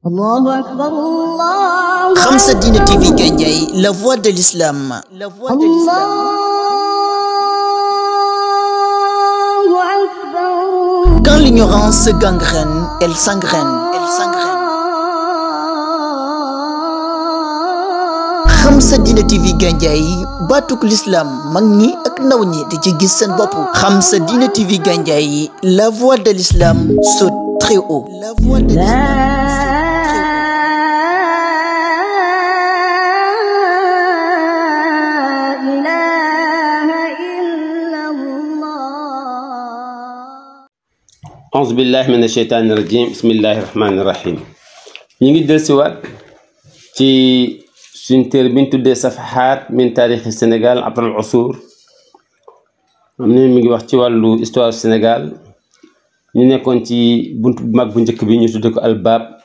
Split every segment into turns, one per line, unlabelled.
الله أكبر الله
Khamsa Dine TV Gandiaye, la voix de l'islam.
الله أكبر.
Quand l'ignorance gangrène, elle s'engraine. Khamsa Dine TV Gandiaye, batuk l'islam, mag ñi ak ndaw ñi di ci gis seen bopp. Khamsa Dine TV Gandiaye, la voix de l'islam saute très haut. La voix de l'islam.
أعوذ بالله من الشيطان الرجيم بسم الله الرحمن الرحيم نيجي دلسيوات في سنتير بنت دي صفحات من تاريخ السنغال عبر العصور امني ميغي واخ تي والو استوار السنغال ني نيكون تي بنت ماك بو نجيك بي ني توديكو الباب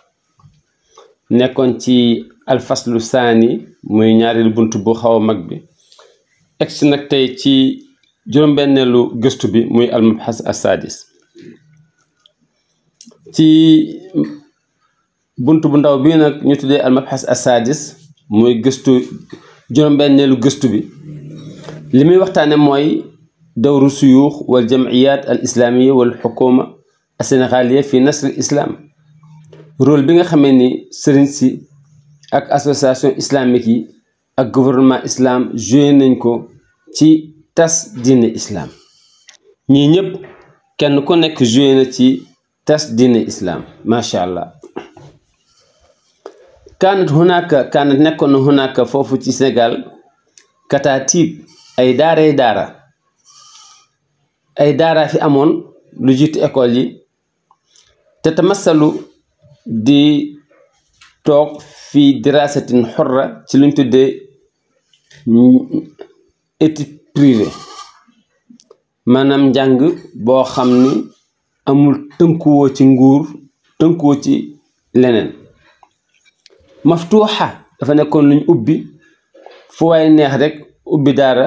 نيكون تي الفصل الثاني موي ñaarel buntu bu xawa mag bi ex nak tay ci juroom benelu gëstu bi muy al mabhas as-sadis ci buntu bu ndaw bi nak ñu tuddé al mabhas as-sadis moy gëstu juroom-bennelu gëstu bi limi waxtane moy dawru suyukh wal jam'iyat al islamiyya wal hukuma as-sénégaliyya fi nasr al islam rôle bi nga xamé ni serigne si ak association islamique yi ak gouvernement islam joué nañ ko ci tas diine islam ñi ñep kenn ku nek joué na ci tas diine islam ما شاء الله كانت نكون هناك فوفو في السنغال كتاتيب اي دارة في امون لو جيت ايكول يي تتمثل دي توك في دراسة حرة ci luñ tuddé étude privée manam jang bo xamni amul tënkuwoo ci nguur tënkuwoo ci leneen maftuuxa dafa nekkoon luñ ubbi fu waay neex rek ubbi daara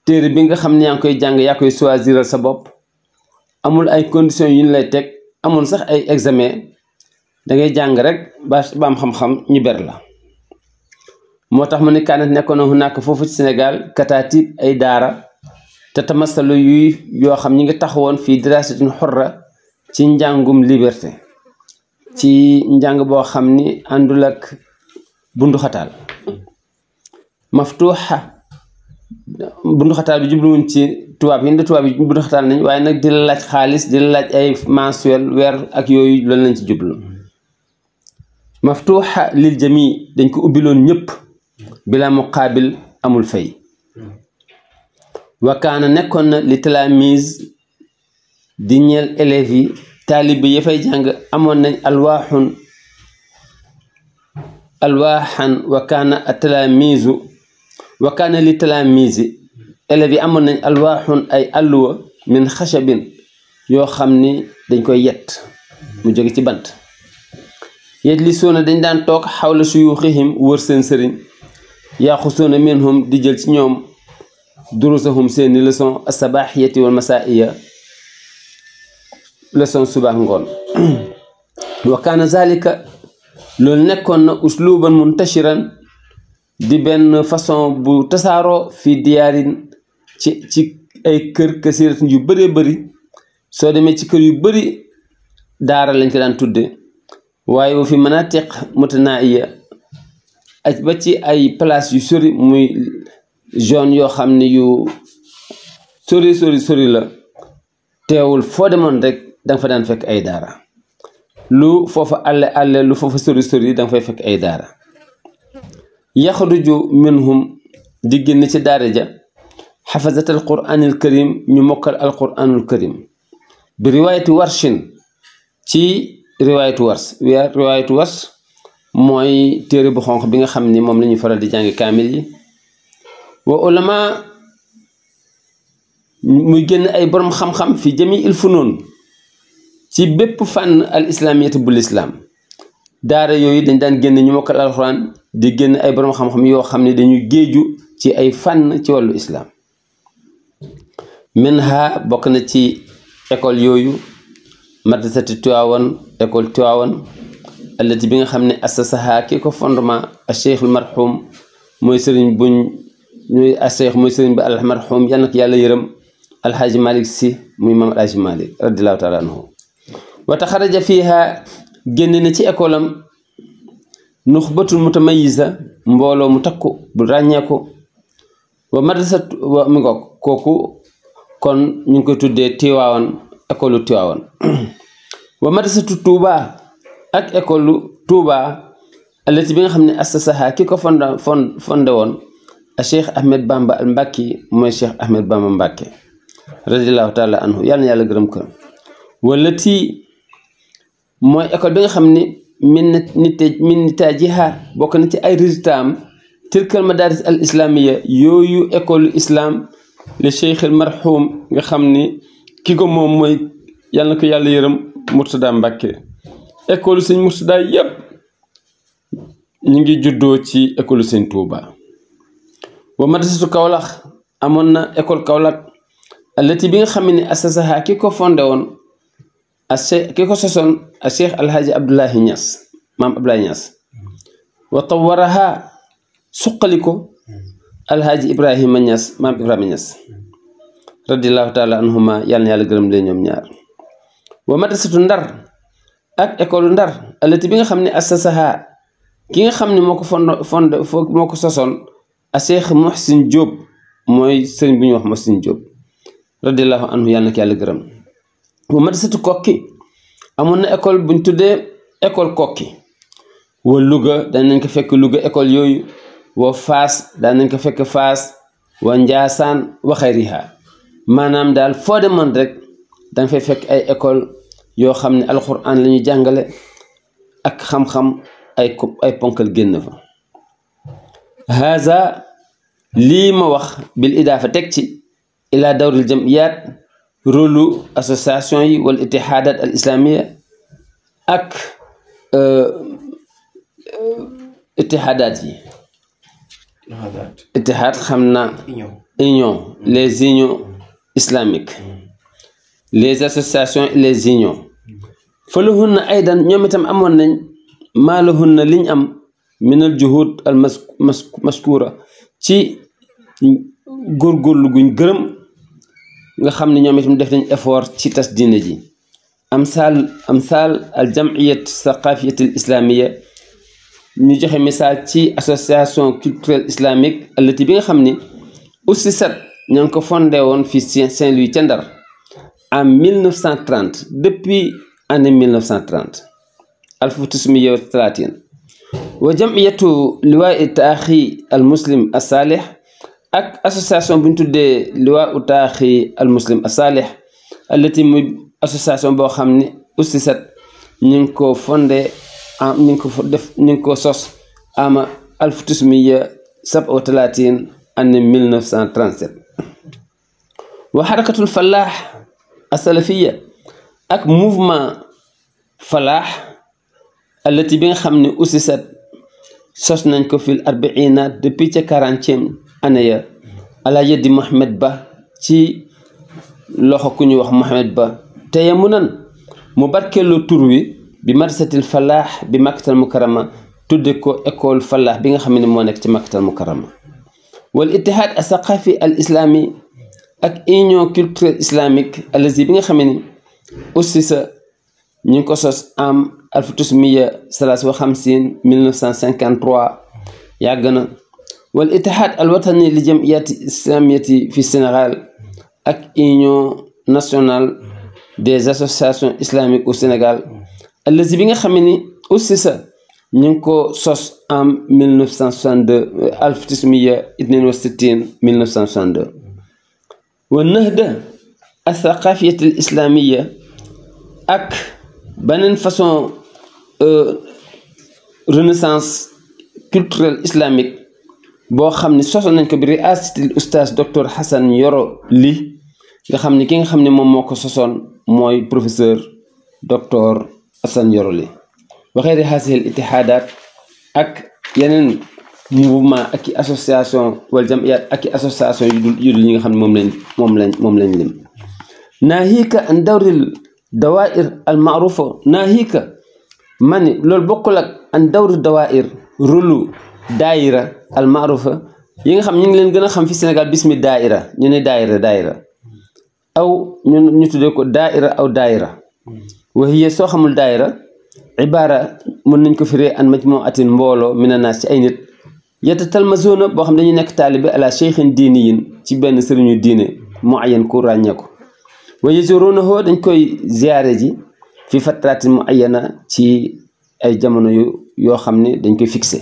téere bi nga xam ne yaa ngi koy jàng yaa koy choisiral sa bopp amul ay conditions yu ñu lay teg amul sax ay examen dangay jàng rek ba am xam-xam ñu ber la moo tax mu ne kaanat nekkoon na hunaaka foofu ci Sénégal kataatib ay daara te tamasalu yuy yoo xam ñi ngi taxawoon fii dirasatin xurra ci njàngum liberté ci njàng boo xam ni àndul ak bunduxataal maftuuxa bunduxataal bi jubluwuñ ci tubaab yi tubaab yi bunduxataal nañ waaye nag di la laaj xaalis di la laaj ay mensuel weer ak yooyu loolu lañ ci jublu maftuuxa lil jami dañ ko ubbiloon ñëpp bila muqaabil amul fay wakaana nekkoon na li talaamiz di ñeel élèves yi taalibe yi fay jàng amoon nañ alwaaxan wakaana li talaamizi élèves yi amoon nañ alwaaxun ay alluwa min xashabin yoo xam ni dañ koy yett mu jóge ci bant yet li suuna dañ daan toog xawla suyuuxihim wër seen sëriñ yaaxusuuna minhum di jël ci ñoom durusahum seeni leçon as-sabahiyati wal masaiya leçon suba ngoon wa kaana zalika loolu nekkoon na usluban muntashiran di benn façon bu tasaaroo fii diyaarin ci ay kër kasiratin yu bëree bëri soo demee ci kër yu bëri daara lañ ko daan tudde waaye wa fi manatiq mutanaiya aj ba ci ay place yu sori muy zone yoo xam ne yu sori la teewul foo demoon rek danga fa daan fekk ay daara lu foofa àlle lu foofa sori danga fay fekk ay daara yaxruju minhum di génn ci daara ja xafazat al quranil karim ñu mokkal al quranul karim bi riwaayati warshin ci riwaayatu wars mooy téere bu xonq bi nga xam ni moom la ñuy faral di jàng kaamil yi wa ulama muy génn ay borom xam-xam fi jami il funoon ci bépp fànn al islamiyatu bul islam daara yooyu dañ daan génn ñu mokkal alxuraan di génn ay borom xam-xam yoo xam ne dañuy géeju ci ay fànn ci wàllu islam minha bokk na ci école yooyu madrasati Tiwaawan école Tiwaawan allati bi nga xam ne assasaha ki ko fondement a cheikh al marhum mooy sëriñ buñ ñuy a cheikh mooy sëriñ bi al marhum yal na ko yàlla yërëm alxaaji malik si muy maam alxaaji malik radiallahu taala anhu wa taxaraja fiiha génn na ci école am nuxbatul mutamayisa mbooloo mu takku bu ràññeeku wa madrasat wa mi ngoog kooku kon ñu ngi koy tuddee Tiwaawan école Tiwaawan wa madrasatu Touba ak école Touba allati bi nga xam ne assasaha ki ko fondé woon a Cheikh Ahmed Bamba al Mbàkki mooy Cheikh Ahmed Bamba Mbàkke radiallahu taala anhu yàlla na yàlla gërëm ko wallati mooy école bi nga xam ne min nitaajiha bokk na ci ay résultats am tilkal madaris al islamiya yooyu école islam le cheikh al marhum nga xam ni ki ko moom mooy yàlla na ko yàlla yërëm Murtada Mbàkke école sëñ Murtada yépp ñu ngi juddoo ci école sëñ Tuuba wa madrasatu Kawlax amoon na école Kawlax allati bi nga xam ne assasaha ki ko fondé woon ki ko sosoon a cheikh alhaaji Abdoulahi Niass maam Abdoulaye Niass wa tawaraha suqali ko alhaaji Ibrahima Niass maam Ibrahima Niass radiallahu taala anhuma yàlla na yàlla gërëm leen ñoom ñaar wa madrasatu Ndar ak école Ndar allati bi nga xam ne assasaha ki nga xam ne moo ko fondé moo ko sosoon a cheikh Muhsin Diop mooy sëriñ bu ñuy wax Muhsin Diop radiallahu anhu yàlla na ko yàlla gërëm wa madrasatu Kokki amoon na école buñ tuddee école Kokki wa Louga daan nañ ko fekk Louga école yooyu wa Faas daan nañ ko fekk Faas wa Njaasaan wa xayriha maanaam daal foo demoon rek danga fay fekk ay école yoo xam ne alquran la ñuy jàngale ak xam-xam ay ponkal génn fa haza lii ma wax bil idaafa teg ci ila dawril jamiyat rôlu association yi wala itihaadat al islamia ak itihaadat yi itihaad xam na union les unions islamiques les associations et les unions fa lahunna aydan ñoom itam amoon nañ maa lahunna liñ am minal juhud al maskura ci góorgóorlu guñ gërëm nga xam ne ñoom itam def nañ effort ci tas diine ji amsal al jamiyat saqafiyat al islamia ñu joxe misaal ci association culturelle islamique allati bi nga xam ni ussisat ña ngi ko fondé woon fii Saint-Louis ca Ndar en 1930 depuis année 1930 alfutusmiya talatin wa jamiyatu liwaa taaxi al muslim as salih ak association bu ñu tuddee liwaa taaxi al muslim as salih allati muy association boo xam ne ussisat ñu ngi ko fondé ñu ngi ko sos ama alfutusmiya 37 année 1937 wa xarakatul falaax asalafiya ak mouvement falaax allati bi nga xam ne ussisat sos nañ ko fil arbaina depuis ca 40e année ya ala yeddi Mohamed Ba ci loxo ku ñuy wax Mohamed Ba te yamu nan mu barkeeloo tur wi bi madrasatil falaax bi makkatal mukarrama tudde ko école falaax bi nga xam ne moo nekk ci makkatal mukarrama wal ittihaad as-saqafi al islami ak union culturelle islamique allazi bi nga xam ne ussisa ñu ngi ko sos am alfutusmiya 53 1953 yàgg na wal ittihaad al watani li jamiyati islamiyati fi Sénégal ak union nationale des associations islamiques au Sénégal allazi bi nga xam ne ussisa ñu ngi ko sos en 1962 alfutusmiya 62 1962 wa nahda athaqafiyat al islamia ak beneen façon renaissance culturelle islamique boo xam ne sosoon nañ ko bi riasatil oustaz docteur Hassan Yoro Ly nga xam ne ki nga xam ne moom moo ko sosoon mooy professeur docteur Hassan Yoro Ly wa xeyri haasihil itihaadat ak yeneen mouvement ak i association wala jamiyat ak i association yu dul ñi nga xam ne moom lañ lim naahika an dawril dawair al maarufa naahika mani loolu bokkul ak an dawru dawair rôlu daayira al maarufa yi nga xam ñu ngi leen gën a xam fi Sénégal bismi daayira ñu ne daayira aw ñu tuddee ko daayira aw daayira wa hiya soo xamul daayira ibaara mën nañ ko firee an majmuatin mbooloo mina naas ci ay nit yetta talmazoona boo xam dañuy nekk taalibe ala cheikhin diiniyin ci benn sëriñu diine muayyan ku ràññee ko wa yazurunahu dañ koy ziyaare ji fi fatratin muayyana ci ay jamono yoo xam ne dañ koy fixé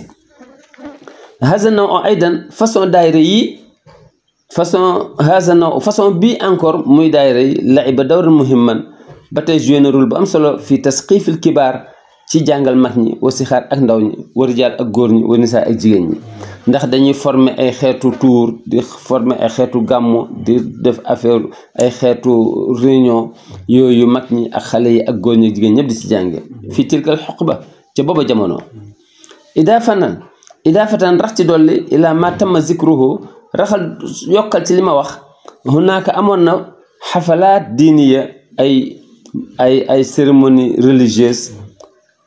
haza naw aydan façon daayira yi façon bii encore muy daayira yi laiba dawran muhimman ba tey joué na rôle bu am solo fi tasqifil kibaar ci jàngal mag ñi wa sixaar ak ndaw ñi wa rijaal ak góor ñi wa nisaa ak jigéen ñi ndax dañuy former ay xeetu tour di former ay xeetu gàmmu di def affaire ay xeetu réunion yooyu mag ñi ak xale yi ak góor ñi ak jigéen ñëpp di ci jànge fii tilkal xuqba ca booba jamono idaafatan rax ci dolli ilaa ma tamma zikruhu raxal yokkal ci li ma wax hunaaka amoon na xafalaat diiniya ay cérémonie religieuse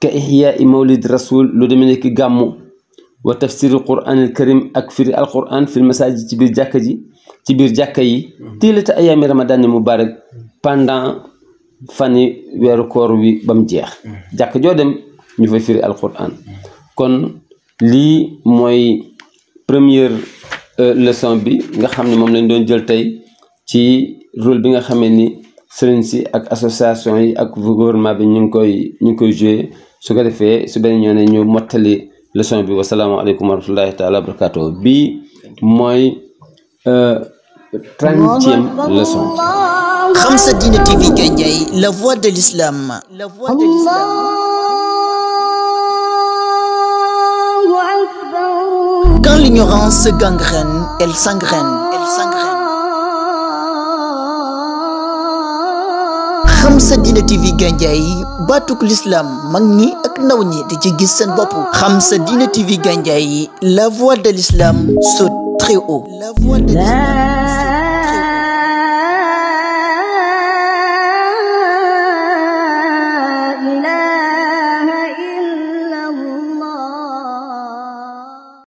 ka ihyaa mawlid rasul lu demee nekk gàmmu wa tafsirul quranil karim ak firi alquran fil masajid ci biir jàkka ji ci biir jàkka yi tiilata ayaami ramadan mubarak pendant fani weeru koor wi ba mu jeex jàkk joo dem ñu fay firi alquran kon lii mooy première leçon bi nga xam ne moom lañ doon jël tey ci rôle bi nga xamee ni sëriñ si ak association yi ak gouvernement bi ñu ngi koy joué su ko defee su beneen ñoo ne ñu mottali leçon bi wasalaamaaleykum wa rahmatullahi taala wa barakatuh bi mooy 30e leçon.
Khamsa Dina TV Gandiaye, la voix de l'islam. Quand l'ignorance se gangrène, elle s'engraine. Khamsa Dina TV Gandiaye, baatuk l'islam mag ñi ak ndaw ñi di ci gis seen bopp. Khamsa Dina TV Gandiaye, la voix de l'islam saute très haut. La voix de l'islam.